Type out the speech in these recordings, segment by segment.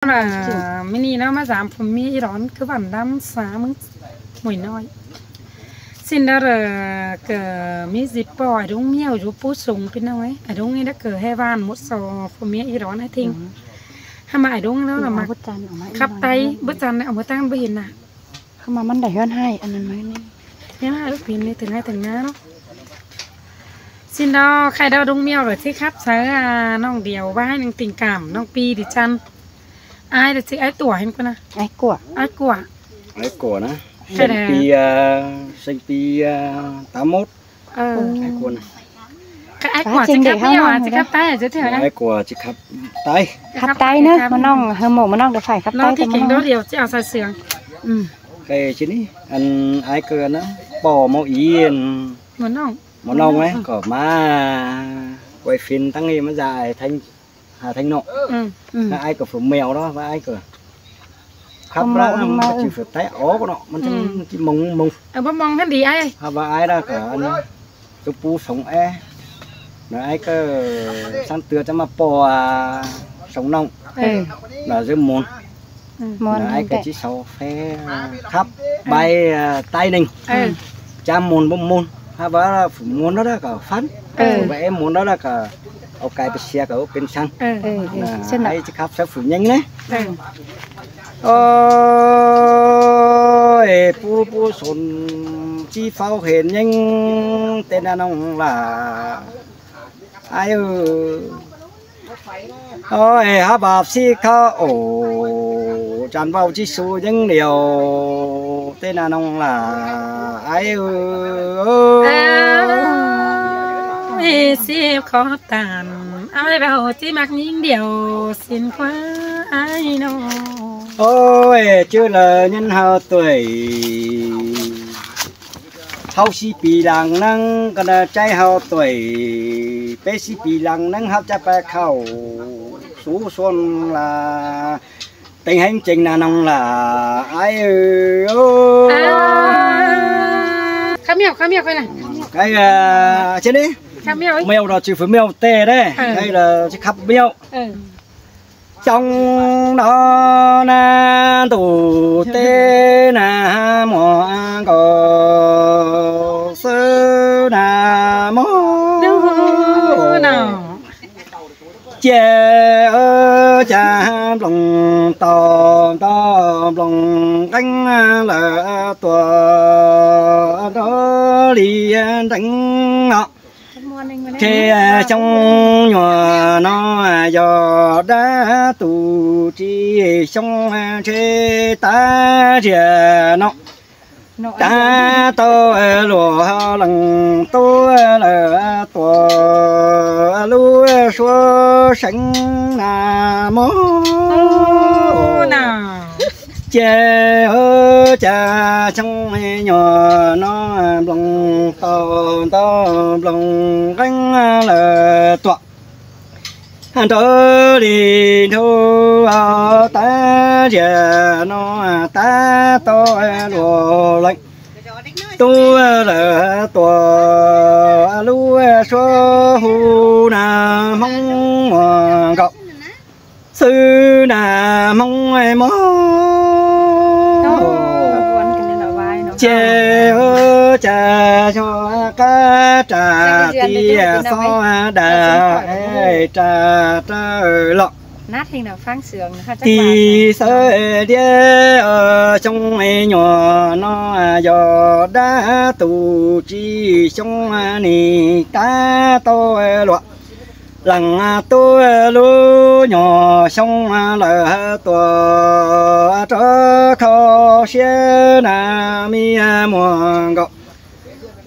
ອ່າ ມື້ນີ້ເນາະ ມາຢາມຜົວເມຍອີ່ຫຼອນ ຄືບ້ານດຳສາ ເມືອງຫ້ວຍນ້ອຍ. ສິ້ນດາເຣີກະມີຊິປ່ອຍດົງມຽວຢູ່ປູສູງ ພີ່ນ້ອງເອີຍ. ອາດົງນີ້ລະເກີແຮ່ບ້ານໝົດຊໍ ຜົວເມຍອີ່ຫຼອນ ອາທິງ. ຫາມາອາດົງເນາະ ລະມາຂັບໄຕ ເບິດຈັນ ເອົາມາຕັ້ງ ບໍ່ເຫັນນະ. ເຂົ້າມາມັນໄດ້ເຮືອນໃຫ້ ອັນນັ້ນມານີ້ ເຮືອນໃຫ້ລູກພິນນີ້ ເຖິງໄຮ່ເຖິງນາເນາະ. ຊິນດອກ ໄຂ່ດອກດົງມຽວ ຫຼືທີ່ຂັບໃສ່ ອ່າ ນ້ອງດຽວ ວ່າໃຫ້ນາງຕິງກາມ ນ້ອງປີ ດິຈັນ ອ້າຍ ຫຼືຊື່ອ້າຍຕົວ ເຫັນກ່ອນນະ ອ້າຍກົວ ອ້າຍກົວ ອ້າຍກົວນະ ແຕ່ແລ້ວ ເຊັງປີ ເຊັງປີ ຕາມົດ ເອີ ອ້າຍກົວນະ. ກະອ້າຍກົວຊິຂັບມຽວ ຊິຂັບໄຕ ຈະເທື່ອ ອ້າຍກົວຊິຂັບໄຕ ຂັບໄຕເນີ ມານ້ອງ ເຮີໂມມານ້ອງ ດຽວໄຟຂັບໄຕ ທີ່ເກັ່ງໂດດດຽວ ຊິເອົາໃສ່ເຊື່ອງ ອືມ ໄກ່ຊິນີ້ ອັນອ້າຍເກີນນະ ປໍໝໍອີ ໝໍນ້ອງ ໝໍນ້ອງໄຫມ ກໍມາໄວຟິນທັງນີ້ ມາຢາຍແທງ ຫາແທງເນາະ ອືມ ອືມ ອ້າຍກໍຝຶກແມວເນາະ ວ່າອ້າຍກໍ ຂັບລະ ມັນກໍຊິຝຶກແຕະອອກເນາະ ມັນຈະ ອືມ ມັນຊິມົງມົງ ເອີ ບໍ່ມົງຫັ້ນດີອ້າຍ ຖ້າວ່າອ້າຍລະກໍອັນ ຕຸປູສົ່ງແອ ນາຍກໍສັນເຕືອຈະມາປໍສົ່ງນ້ອງ ເອີ ນາຍຈະມົນ ອືມ ນາຍກໍຊິເຊົາແຟ ຂັບ ເອີ ໄປ ໃຕ້ໜຶ່ງ ເອີ ຈະມົນບໍ່ມົນ ຖ້າວ່າມົນແລ້ວກໍຟັນ ເອີ ວ່າເອ ມົນແລ້ວກໍ ເອົາກາຍໄປເສຍກໍເປັນສັງ ເອີ ເອີ ເອີ ເຊັ່ນນັ້ນ ໃຫ້ຊິຂັບໃສ່ຝືນຍັງນະ ເອີ ໂອ້ຍ ປູປູສົນ ຊິເຝົ້າເຫັນຍັງ ເຕັ້ນນະນ້ອງຫຼ້າ ອ້າຍເອີຍ ໂອ້ຍ ຫາບາບຊິເຂົ້າ ໂອ້ ຈັນເວົ້າຊິສູ່ຍັງດຽວ ເຕັ້ນນະນ້ອງຫຼ້າ ອ້າຍເອີຍ ເອີ ຊິຂໍ ຕານ ອ້າຍເວົ້າຊິມັກຍິງດຽວ ຊິນຄວາຍນ້ອງ ໂອ້ຍ ຈື່ລະຍິນເຮົາຕົວຍ ເຮົາຊິປີຫຼັງໜຶ່ງ ກໍໄດ້ໃຈເຮົາຕົວຍ ເປຊິປີຫຼັງໜຶ່ງ ເຮົາຈະໄປເຂົ້າສູ່ຊົນລາ ເຕັງແຮງເຈັງນະນ້ອງຫຼ້າ ອ້າຍເອີຍ ໂອ້ ຄາມຽວ ຄາມຽວຂ້ອຍນະ ໄກ່ ເອີ ເຊັ່ນນີ້ ຄາມຽວ ມຽວເຮົາຊິຝຶກມຽວແຕ່ເດ້ ເອີ ໄກ່ລະຊິຂັບມຽວ ເອີ ຈົ່ງນອນນາຕູເຕນາໝໍກໍ ເຊີນາໝໍ ເຈເອີຈາບລົງຕອມຕອມລົງແກ້ງລະຕົວໂດລີແດງເນາະ ເທຊົງຍົວນອຍອດາຕູຈີຊົງເທຕາເຈຍເນາະ ຕາໂຕຫຼວງລັງໂຕລະຕົວລູຊວເສັງນາໂມ ເຈເອີຈາຊົງຍົວນອຍບລັງ ຕອນຕອນບລັງແກງລະຕົວ ໂຕລີໂທຕາເຈນອຕາໂຕລູລັງ ໂຕລະຕົວລູຊວຫູນາມອງກໍ ຊື່ນາມອງມອງ ໂອ້ ເຈໂອຈາຊອກາຕາຕີຊອດາເອຕາເຕີເລາະ ນັດເພງນະ ຟັງສຽງນະ ຕີເຊີເດຍຊົງຍົວນອຍອດາຕູຈີຊົງນີຕາໂຕຫຼວງ ລັງໂຕລູຍໍຊົງລະຕົວຕອຂໍເຊຍນາມີມວງກໍ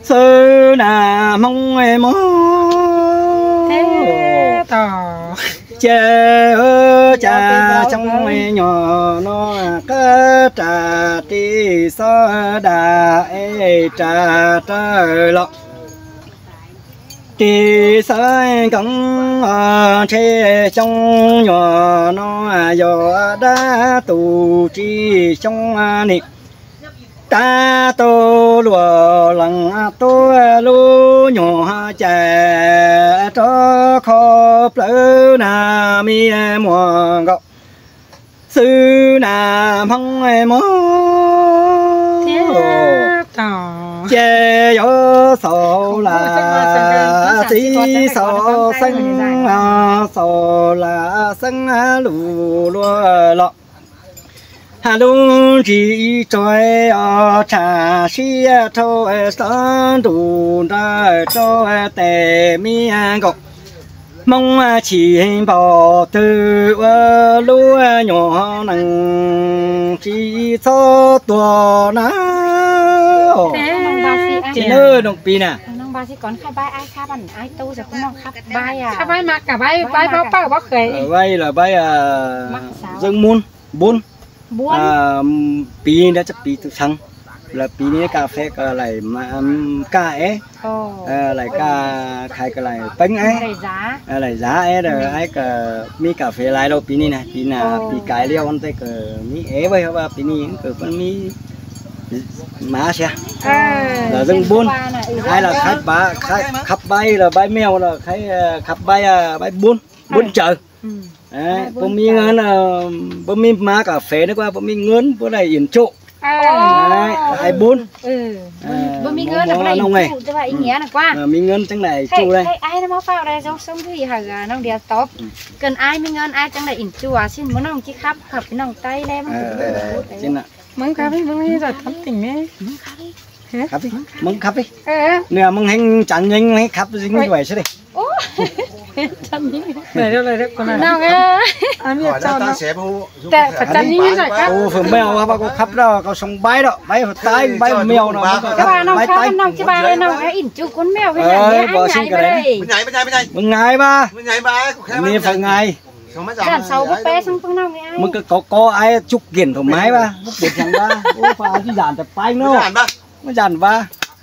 ເຊີນາມອງມອງ ເທຕໍ່ ເຈເອີຈາຊົງຍົວນອຍກະຕາຕີຊອດາເອຕາເຕີເລາະ ຕີຊອຍກັງເທຊົງຍົວນອຍຢໍດາຕູຈີຊົງນິ ຕາໂຕຫຼວງລັງໂຕລູໂຍຫາແຈໂຕຂໍເປົ່າເປົ່ານາມີມວງກໍ sư nà mong mô. Thiếp tỏ. Chê yo so la si so sân a so la sân a lu lua lo. Ha lu ji choi o cha si a tho e son du da cho e te mi a go. Mong a chi bao tư ua lu a nho năng chi so tua na. Ê, nông ba si ai. Chị ơi, nông pi nè. Nông ba si còn khai bái ai khắp ăn ai tu rồi cũng nông khắp bái à. Khắp bái mà cả bái, bái bao bao bao khởi. Ờ, bái là bái à, mắc sao? Dương Mun, Bun. ບົວນ ອ່າ ປີນີ້ຈະປີຕຸສັງ ແລ້ວປີນີ້ກາເຟກໍໄຫຼມາ ອາ ກ້າແອ ໂອ້ ເອີ ໄຫຼກ້າຂາຍກໍໄຫຼເປັງແອ ໄຫຼຢາ ເອີ ໄຫຼຢາແອເດີ ໂອ້ ອ້າຍກໍມີກາເຟຫຼາຍແລ້ວປີນີ້ນະ ປີໜ້າ ໂອ້ ປີກາຍແລ້ວຫັ້ນແຕ່ກໍມີແອເວີຍ ເພາະວ່າປີນີ້ກໍມັນມີມາເສຍ ເອີ ແລ້ວເລື່ອງບຸນ ເອີ ອ້າຍລະຂັບບາ ຂັບ ຂັບໄບລະໄບແມວລະໄຄ ເອີ ຂັບໄບ ເອີ ໄບບຸນ ບຸນເຈີ ອືມ ເອີ ບໍ່ມີເງິນ ເອີ ບໍ່ມີມາກາເຟ ນຶກວ່າບໍ່ມີເງິນ ບໍ່ໄດ້ອິນຈຸ ເອີ ໄອ້ບຸນ ເອີ ເອີ ບໍ່ມີເງິນ ບໍ່ໄດ້ອິນຈຸ ແຕ່ວ່າອີຫຍັງນະກວ່າ ເອີ ມີເງິນຈັ່ງໃດຈຸໄດ້ ໃຫ້ອ້າຍນຳມາຝາກໄດ້ ສົ່ງ ສົ່ງທີ່ໃຫ້ນ້ອງດຽວຕອບ ອືມ ເກີນອ້າຍມີເງິນ ອ້າຍຈັ່ງໄດ້ອິນຈຸ ຊິນບໍ່ນ້ອງຊິຂັບ ຂັບໄປນ້ອງໃຕ້ແລ້ວ ມັນກໍບໍ່ໄດ້ ເອີ ຊິນນະ ມຶງຂັບ ມຶງຈະທຳຕິ່ງນີ້ ມຶງຂັບ ຂັບ ມຶງຂັບ ເອີ ເໜືອມຶງແຮງຈັນຍິງໃຫ້ຂັບຊິງດ້ວຍຊິເດ້ ໂອ້ ຈັນຍິງ ໄດ້ແລ້ວ ໄດ້ແລ້ວ ນ້ອງເອີຍ ອັນນີ້ເຈົ້າເນາະ ແຕ່ປະຈັນຍິງຢູ່ໃສຄັບ ໂອ້ ເພິ່ນແມວວ່າກໍຂັບແລ້ວກໍສົ່ງໃບດອກ ໃບຕາຍໃບແມວເນາະ ມັນກໍ ແຕ່ວ່ານ້ອງ ໃບຕາຍ ນ້ອງຊິວ່ານ້ອງ ເອີ ອິນຈຸຄົນແມວເຮັດຫຍັງ ເອີ ບໍ່ຊິງກໍໄດ້ ມັນໃຫຍ່ ມັນໃຫຍ່ ມັນໃຫຍ່ ມັນງ່າຍບໍ່ ມັນໃຫຍ່ບໍ່ ອັນນີ້ເພິ່ນງ່າຍ ສານເສົາບໍ່ແປສັງເພິ່ນເອົາໄງ ມັນກໍກໍອ້າຍຈຸກເຢັນເທົ່າໄມ້ວ່າ ບໍ່ເປັນຫຍັງວ່າ ໂອ້ ຟ້າຊິຢ້ານແຕ່ໄປເນາະ ຢ້ານບໍ່ ມັນຢ້ານວ່າ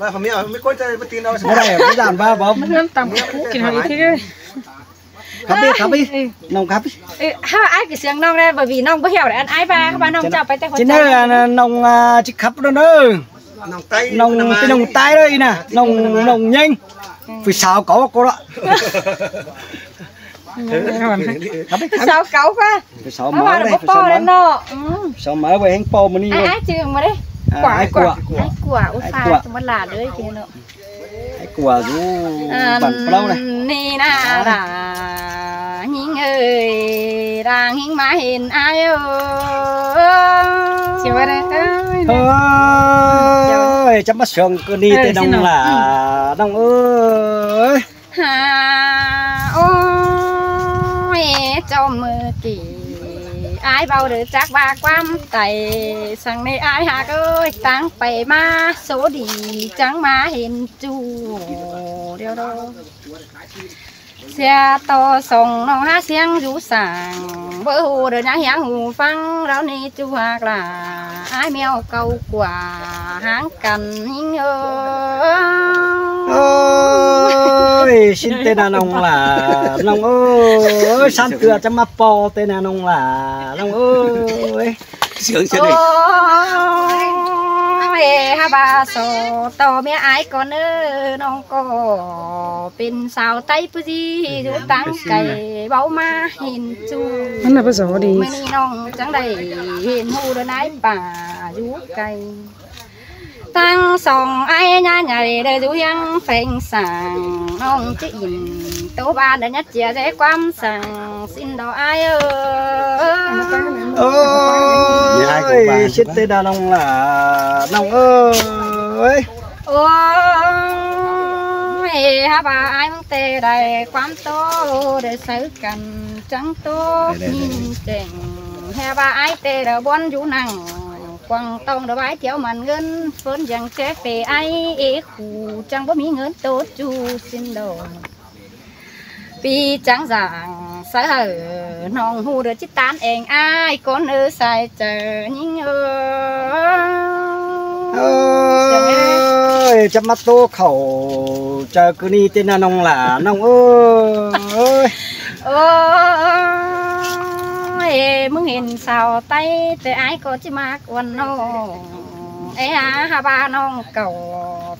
ວ່າເຂົາມີເອົາ ມີຄົນໃຈບໍ່ຕີນເອົາ ບໍ່ໄດ້ ມັນຢ້ານວ່າບໍ່ ມັນເລີ່ມຕຳກູກິນເຮົາອີກທີເດີ ຂັບໄປ ຂັບໄປ ເອີ ນ້ອງຂັບໄປ ເອີ ຖ້າອ້າຍໄປສຽງນ້ອງໄດ້ບໍ່ບີ ນ້ອງບໍ່ຫ່ຽວໄດ້ ອັນອ້າຍວ່າ ວ່ານ້ອງເຈົ້າໄປແຕ່ຫົວໃຈ ຊິເດີ ນ້ອງ ອ່າ ຊິຂັບເດີ ນ້ອງໄຕ້ ນ້ອງ ເປັນນ້ອງໃຕ້ເລີຍນະ ນ້ອງ ນ້ອງຍິງ ຜູ້ສາວເກົ່າກໍລະ ເອີ ຄັບໄປ ຜູ້ສາວເກົ່າກວ່າ ຜູ້ສາວເມົາເດ້ ຜູ້ສາວເມົາເນາະ ອືມ ຜູ້ສາວເມົາໄວ້ແຮງເປົ່າມື້ນີ້ ອ້າຍ ອ້າຍຈື່ມາເດ້ ອ່າ ກວາ ອ້າຍກວາ ອ້າຍກວາ ອຸດສາ ກວາ ຈະມາຫຼາເດີກິນເນາະ ອ້າຍກວາຢູ່ ອັນ ບ້ານເປົ່າເດ້ ນີ້ນາ ອ່າ ຫຼາຍິງເອີຍ ຫຼາຍິງມາເຫັນອ້າຍເອີຍ ຊິວ່າໄດ້ ເອີຍ ເອີຍ ຈະມາເຊື່ອງກະນີ້ແຕ່ນ້ອງຫຼ້າ ເອີຍ ນ້ອງເອີຍ ຫາ ໂອ້ຍ ເຈົ້າມື້ກີ້ ອ້າຍເວົ້າເດີຈັກວ່າຄວາມໃດ ສັງເນອ້າຍຮັກເອີຍ ຕັ້ງໄປມາໂຊດີ ຈັ່ງມາເຫັນຈູດຽວໂດ ເສຍຕໍ່ສົ່ງນ້ອງຫາສຽງຢູ່ສາງ ບໍ່ຮູ້ເດີນະຫຽງຫູຟັງ ລາວນີ້ຈູຮັກຫຼ້າ ອ້າຍແມວເກົ່າກວ່າ ຫາງກັນຍິງເອີຍ ໂອ້ຍ ຊິນເຕນານ້ອງຫຼ້າ ນ້ອງເອີຍ ສັນເກືອຈະມາປໍເຕນານ້ອງຫຼ້າ ນ້ອງເອີຍ ສຽງເຊັ່ນນີ້ ໂອ້ຍ ຫາບາໂສຕໍ່ເມຍອ້າຍກ່ອນເດີ ນ້ອງກໍເປັນສາວໃຕ້ຜູ້ດີຢູ່ຕ່າງໄກ ເວົ້າມາເຫັນຈູ ມັນນະພາສາດີ ມື້ນີ້ນ້ອງຈັ່ງໄດ້ເຫັນຮູ້ເດີນາຍປ່າຢູ່ໄກ ທັງສອງອ້າຍຍາໃຫຍ່ເດີຢູ່ຮຽງແຂວງສາງ ນ້ອງຈະອິນໂຕບ້ານເດີຍາເຈຍໃຈຄວາມສັງ ຊິນດອກອ້າຍເອີຍ ໂອ້ຍ ຊິເຕດານ້ອງຫຼ້າ ນ້ອງເອີຍ ໂອ້ຍ ຫາບາອ້າຍມັງແຕ່ໃດ ຄວາມໂຕໄດ້ໃສ່ກັນ ຈັ່ງໂຕຍິງແຈ້ງ ແຮບາອ້າຍແຕ່ລະບ່ອນຢູ່ນັ່ງ ກວາງຕ້ອງດອກໄມ້ທຽວໝັ້ນເງິນ ເຟີນຍັງແຈເປອ້າຍເອຄູ ຈັ່ງບໍ່ມີເງິນໂຕຈູຊິນດອກ ປີຈັງສາງສະເຫີ ນ້ອງຮູ້ເດີຈິດຕານແອງອ້າຍ ກ່ອນເອີສາຍເຈີຍິງເອີ ໂອ້ຍ ຈະມາໂຕເຂົ້າເຈີຄືນີ້ຕິນະນ້ອງຫຼ້າ ນ້ອງເອີຍ ໂອ້ຍ ມຶງເຫັນສາວໃຕ້ ແຕ່ອ້າຍກໍຈະມາກວນນ້ອງ ເອຫາຫາວ່ານ້ອງເກົ່າ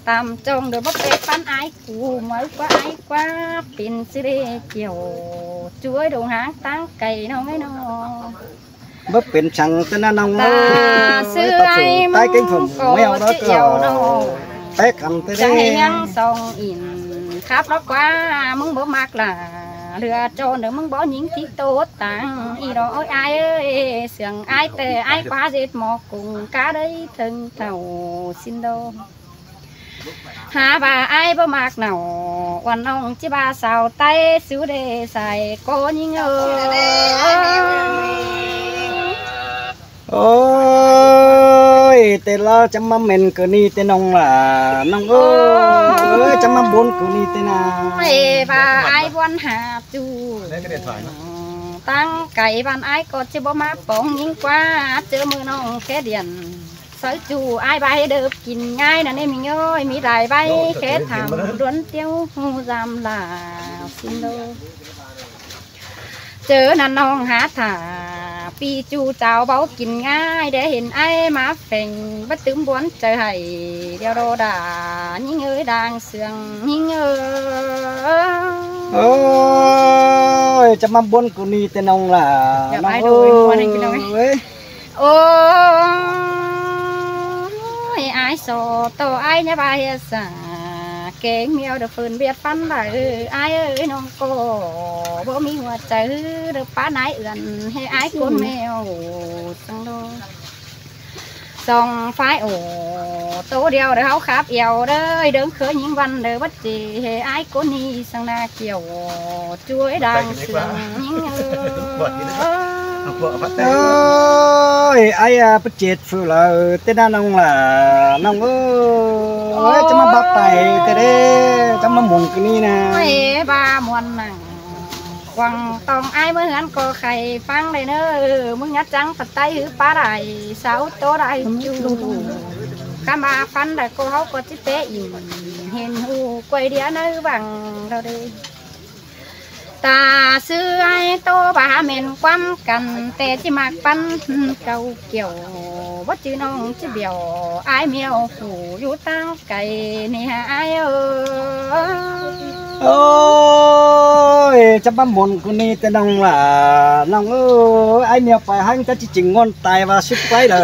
ຕາມຈອງໂດຍບໍ່ເປັນປັນອ້າຍ ກູເໝີກວ່າອ້າຍກວ່າ ເປັນຊິເລກ່ຽວ ຈວຍດົງຫາງຕາງໄກນ້ອງເອີຍນ້ອງ ບໍ່ເປັນສັງເຕີນະນ້ອງເອີຍ ຕາຊື່ອ້າຍມຶງ ຕາຍເກັ່ງຜົມ ກໍແມວລະກໍຈະອຽວນ້ອງ ແປກຄຳເຕີ ໃຈຍັງສ່ອງອິນ ຂັບລົດກວ່າມຶງບໍ່ມັກລະ ເຫຼືອຈອນເດີມຶງບໍ່ຍິງທີ່ໂຕດຕັງ ອີດອກເອີຍອ້າຍເອີຍ ເຊື່ອງອ້າຍແຕ່ອ້າຍກວ່າເຈັດໝໍກຸງ ກະໄດ້ເຖິງເທົ່າຊິນໂດ ຫາວ່າອ້າຍບໍ່ມັກເນົາ ວ່ານ້ອງຈິວ່າສາວໄຕ້ ສູ່ເດໃສ່ກໍຍິງເອີຍ ໂອ້ຍ ແຕ່ລາວຈະມາແມ່ນກະນີ້ແຕ່ນ້ອງຫຼ້າ ນ້ອງເອີຍ ຈະມາບຸນກະນີ້ແຕ່ນາ ເອີ ວ່າອ້າຍວອນຫາຈູ ຕັ້ງໄກບ້ານອ້າຍກໍຈະບໍ່ມາປອງຍິງກວ່າ ເຈີມື້ນ້ອງແຄ່ດຽນ ໃສ່ຈູອ້າຍບາຍເດີບກິນງ່າຍນະເນມິງເອີຍ ມີຫຼາຍໃບແຄ່ຖາມດວນຕຽວຮູ້ຈຳລາວຊິນໂດ ເຈີນະນ້ອງຫາຖ້າ ປີຈູເຈົ້າເບົາກິນງ່າຍ ໄດ້ເຫັນອ້າຍມາແຝງ ບັດຕື່ມບວນໃຈໃຫ້ ດຽວໂດດາ ຍິງເອີຍ ດາງເຊື່ອງຍິງເອີຍ ໂອ້ຍ ຈະມາບົນກູນີ້ແຕ່ນ້ອງຫຼ້າ ຢາກອ້າຍໂດຍມ່ວນໃຫ້ກິນເອົາເວີຍ ໂອ້ຍ ອ້າຍໂສໂຕອ້າຍຍາບາເຮສາ ແກງແມວເດີເຟີນບຽດຟັນໄດ ອ້າຍເອີຍ ນ້ອງກໍບໍ່ມີຫົວໃຈເດີ ປ້ານາຍເອື້ອນໃຫ້ອ້າຍກົນແມວ ສັງໂດ ສອງຝ່າຍໂອ ໂຕດຽວເດີ ເຮົາຂັບອຽວເດີ ເດີງເຄີຍຍິງວັນເດີ ບັດເຈໃຫ້ອ້າຍກົນນີ້ສັງນາກ່ຽວ ຊ່ວຍດາງເຊື່ອງຍິງເອີຍ ໂອ້ຍ ອ້າຍອາປະເຈັດຟູລາວ ເຕນານ້ອງຫຼ້າ ນ້ອງເອີຍ ຈະມາບັກໄຕແທ້ເດ້ ຈະມາໝູນຄືນີ້ນະ ໂອ້ຍ ບາມ່ວນໜັງ ຫວັງຕ້ອງອ້າຍເມືອເຮືອນກໍໄຂຟັງໄດ້ເນີ ມຶງຍາດຈັງປະໄຕຫືອປາໄດ້ ສາວໂຕໄດ້ຈູ ຄຳວ່າຟັນໄດ້ກໍເຮົາກໍຊິເຕະອີກ ເຫັນຫູກວຍເດຍໃນຫວັງເຮົາເດ້ ຕາຊື່ອ້າຍໂຕບາແມ່ນຄວາມກັນ ແຕ່ຊິມັກປັນເກົ່າກ່ຽວ ບໍ່ຈື່ນ້ອງຊິບຽວ ອ້າຍມຽວຜູ້ຢູ່ທາງໄກນີ້ຫາອ້າຍເອີຍ ໂອ້ຍ ຈະມາໝູນກູນີ້ແຕ່ນ້ອງຫຼ້າ ນ້ອງເອີຍ ອ້າຍມຽວໄປຫັ້ນກໍຊິຈິງງ່ອນຕາຍວ່າສຸດໄປເດີ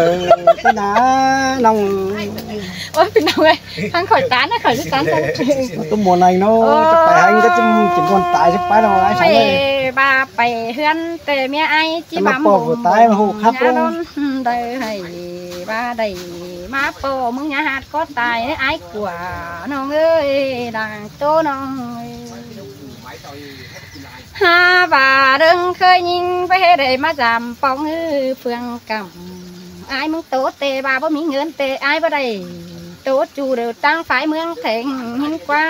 ເຕນາ ນ້ອງ ໂອ້ຍ ພີ່ນ້ອງເອີຍ ທາງຂ້ອຍຕານນະ ຂ້ອຍຊິຕານ ໂອ້ຍ ໂຕໝໍໄນເນາະ ໂອ້ຍ ຈະໄປໃຫ້ມັນກໍຈິງ ຈິງກ່ອນຕາຍຊິໄປເນາະ ອ້າຍສາວເອີຍ ວ່າໄປເຮືອນແຕ່ເມຍອ້າຍຈິມາໝູ ຕາຍມາໂຫຄັບເດີ ໄດ້ໃຫ້ວ່າໄດ້ມາພໍ້ ມຶງຢ່າຫາດກໍຕາຍ ອ້າຍກົວນ້ອງເອີຍ ດາງໂຕນ້ອງເອີຍ ຫາວ່າເດີງເຄີຍຍິງໄປໃຫ້ໄດ້ມາຈຳປອງເຮືອເຟືອງກຳ ອ້າຍມຶງໂຕແຕ່ວ່າບໍ່ມີເງິນ ແຕ່ອ້າຍບໍ່ໄດ້ໂຕຈູເດີ ຕັ້ງຝ່າຍເມືອງແຂງຫີນກວ່າ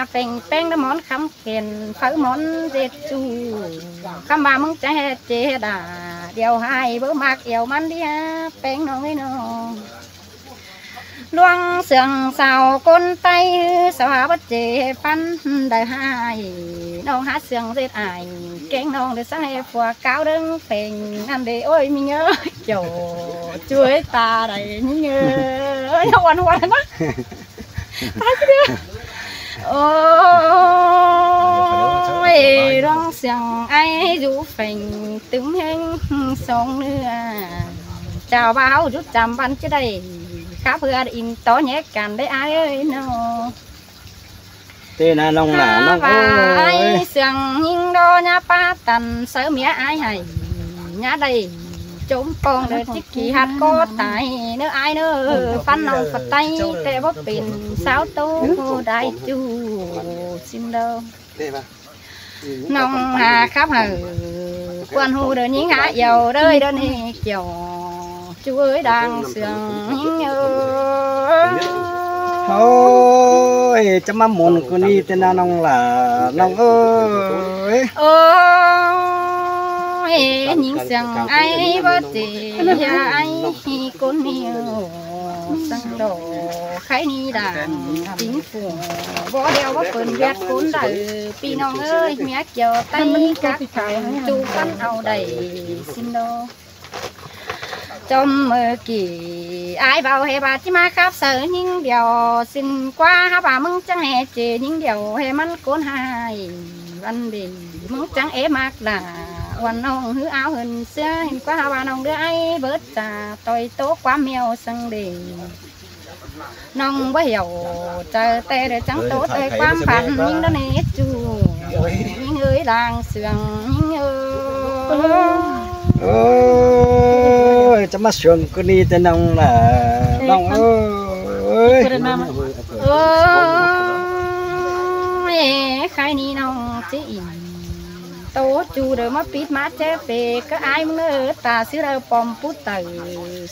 ແຝງແປ້ງນ້ຳໝອນຄຳແກ່ນ ເຝົ້າໝອນເຈັດຈູ ຄຳວ່າມຶງຈະແຮເຈດາ ດຽວໃຫ້ເບີມັກອຽວມັນດຽ ແປ້ງນ້ອງເອີຍນ້ອງ ຫຼວງເຊື່ອງສາວຄົນໃຕ້ ສາວຫາບໍ່ເຈຟັນໄດ້ຫາຍ ນ້ອງຫາເຊື່ອງເຈັດອາຍ ແກ້ງນ້ອງໄດ້ສະໃຫ້ຜົວກາວເດີງເປັງ ອັນເດໂອ້ຍມິງເອີຍ ເຈົ້າຊ່ວຍຕາໄດ້ມິງເອີຍ ອ່ອນຫວນນະ ຕາຍຊິເດີ ໂອ້ຍ ຫຼວງເຊື່ອງອາຍຢູ່ແຂວງຕຶມແຮງສອງເນື້ອ ເຈົ້າວ່າເຮົາຢູ່ຈຳວັນຈະໄດ້ ຂ້າເພື່ອອີງຕໍ່ແຍກກັນໄດ້ອາຍເອີຍເນາະ ເຕນານ້ອງຫຼ້ານ້ອງເອີຍ ເຊື່ອງຍິງດອຍາປາຕັນເສີເມຍອາຍໃຫ້ ຍາໄດ້ຈົມປອງເດີຈິກຂີ້ຫັດກໍຕາຍເນີອາຍເນີ ຟັນນ້ອງກໍໄຕ ແຕ່ບໍ່ເປັນສາວໂຕໄດ້ຈູຊິນເດີ ນ້ອງຫາຄັບເຮີ ຄວນຮູ້ເດີຍິງຫາອຽວເດີ ເດີນີ້ກ່ຽວ ຈູເອີຍດາງເຊື່ອງຍິງເອີຍ ໂອ້ຍ ຈະມາໝູນກູນີ້ແຕ່ນານ້ອງຫຼ້າ ນ້ອງເອີຍ ໂອ້ຍ ຍິງເຊື່ອງອາຍບໍ່ເຈຍາອາຍ ຄົນນີ້ ສັງໂດໄຄນີ້ດາງ ຈິງຟູບໍ່ດຽວວ່າເພິ່ນວຽດຄົນໃດ ພີ່ນ້ອງເອີຍ ເມຍກ່ຽວໄຕກັກຈູກັນເອົາໄດ້ຊິນໂດ ຈົມເມີກີ້ ອາຍເບົາເຮບາດ ຈິມາຄັບເສີຍິງດຽວ ຊິນກວ່າຫາວ່າມຶງຈັ່ງເຮເຈຍິງດຽວ ເຮມັນໂກນຫາຍ ວັນດີ ມຶງຈັ່ງເອມັກລາ ວັນນ້ອງຫືອອາວເຫີນເສືອ ເຫັນກວ່າວ່ານ້ອງເດືອໄອເບີດຈາ ຕ່ອຍໂຕຄວາມແມວສັງເດ ນ້ອງບໍ່ຫຽວໃຈແຕ່ເດີຈັ່ງໂຕເອີຍຄວາມຝັນ ຍິງດອນເນຈູ ຍິງເອີຍລາງເຊື່ອງ ຍິງເອີຍ ໂອ້ຍ ຈະມາເຊື່ອງກວ່ານີ້ແຕ່ນ້ອງລະ ນ້ອງເອີຍ ເອີຍ ໃຄນີ້ນ້ອງຈິອິນ ໂຕຈູເດີ ມາປິດມາແຈເປກະອາຍມຶງເດີ ຕາຊິເດີປອມປຸດໄຕ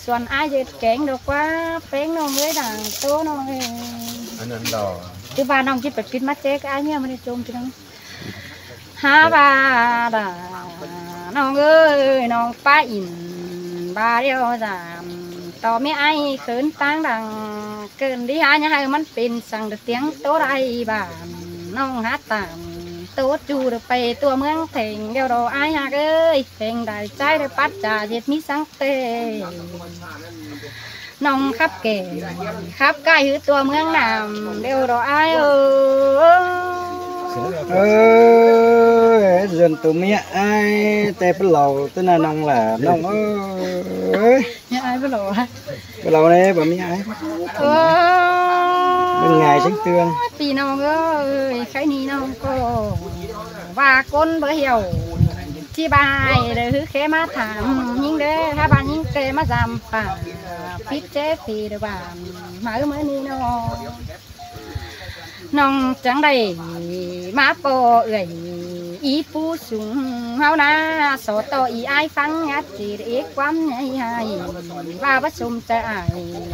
ສ່ວນອາຍເຮັດແກງດອກວ່າ ແປ້ງນ້ອງເອີຍ ດາງໂຕນ້ອງເອີຍ ອັນນັ້ນດອກ ຄືວ່ານ້ອງຊິໄປປິດມາແຈກະອາຍເມຍ ມັນໄດ້ໂຈມພີ່ນ້ອງ ຫາວ່າດາ ນ້ອງເອີຍ ນ້ອງປາອິນ ບາດຽວສາມ ຕໍ່ແມ່ອ້າຍເຂີນຕ່າງດັງ ເກີນດີຫາຢ່າໃຫ້ມັນເປັນສັງ ດຽວຕຽງໂຕໄດ້ບ້ານ ນ້ອງຫາຕາມ ໂຕຈູເດີໄປຕົວເມືອງແທງ ດຽວດອກອ້າຍຮັກເອີຍ ແພງໄດ້ຈ່າຍເດີປັດຈາເຮັດມີສັງເຕ ນ້ອງຂັບແກ່ ຂັບກາຍຄືຕົວເມືອງນ້ຳ ດຽວດອກອ້າຍເອີຍ ເອີຍ ເຮືອນໂຕເມຍອ້າຍ ແຕ່ເປັນເຫຼົ່າແຕ່ນະນ້ອງຫຼ້າ ນ້ອງເອີຍ ເມຍອ້າຍບໍ່ຫຼໍ່ ບໍ່ຫຼໍ່ເດ້ ບໍ່ມີອ້າຍ ເອີຍ ເປັນໄງຈັ່ງເຕືອງ ພີ່ນ້ອງເອີຍ ໃຄນີ້ນ້ອງກໍວ່າກົ້ນບໍ່ຫ່ຽວ ທີ່ບ້ານເດີ ຄືແຄ່ມາຖາມຍິງເດີ ຖ້າບ້ານຍິງແກ່ມາສາມປາກ ປິດແຈເຟເດີບ້ານ ມາເອີຍ ມື້ນີ້ນ້ອງ ນ້ອງຈັ່ງໄດ້ມາພໍ້ເອື້ອຍ ອີປູສູງເຮົານາ ສໍຕໍ່ອີອ້າຍຟັງ ຍາດເຈດເອກຄວາມໃຫຍ່ໃຫ້ ວ່າບໍ່ສົມໃຈອ້າຍ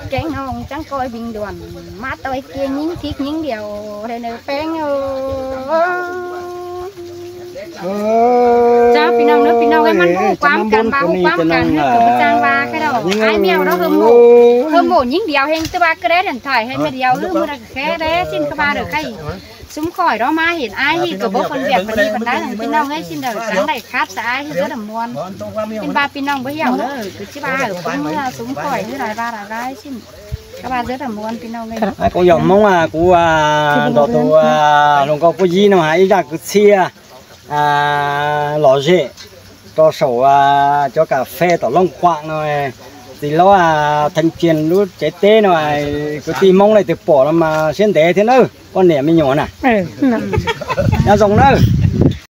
ແກງນ້ອງຈັ່ງກ້ອຍບິງດ່ວນ ມາຕໍ່ເກງຍິງທິກຍິງດຽວ ໄດ້ເນີແປ້ງເອີຍ ເອີຍ ເຈົ້າ ພີ່ນ້ອງເດີ ພີ່ນ້ອງເອີຍ ມັນຮູ້ຄວາມກັນ ວ່າຮູ້ຄວາມກັນ ຄືບໍ່ຈ້າງວ່າແຄ່ດອກ ອ້າຍແມວເນາະ ເຮີມໂມ ເຮີມໂມຍິງດຽວ ແຮງແຕ່ວ່າກະໄດ້ດັນຖ່າຍໃຫ້ແມ່ດຽວ ຄືມື້ນັ້ນແຄ່ແດ່ ສິ້ນກະບາເດີ ໃຄຊຸມຂ້ອຍເນາະ ມາເຫັນອ້າຍນີ້ກະບໍ່ຄົນວຽກປານນີ້ປານໃດ ພີ່ນ້ອງເອີຍ ສິ້ນເດີ ຈັ່ງໄດ້ຄັບສະອາຍ ຄືເກີດມ່ວນ ເປັນວ່າພີ່ນ້ອງບໍ່ຫ່ຽວເດີ ຄືຊິວ່າເອີ ເພິ່ນເມືອຊຸມຂ້ອຍ ຄືຫຼາຍວ່າຫຼາຍຫຼາຍ ສິ້ນ ກະວ່າເກີດມ່ວນ ພີ່ນ້ອງເອີຍ Ai, có dòng móng à, của à, đó tụ à, lòng câu có gì nó hãy ra cứ chia à, lò rễ, cho sổ à, cho cà phê tỏ lông quạng nó, thì lo à, thành tiền lũ chế tế nó à, cứ ti móng này từ bỏ nó mà xuyên để thế nữa, con nẻ mới nhỏ nè. ເອີ ນັ້ນ Nó rồng nữa.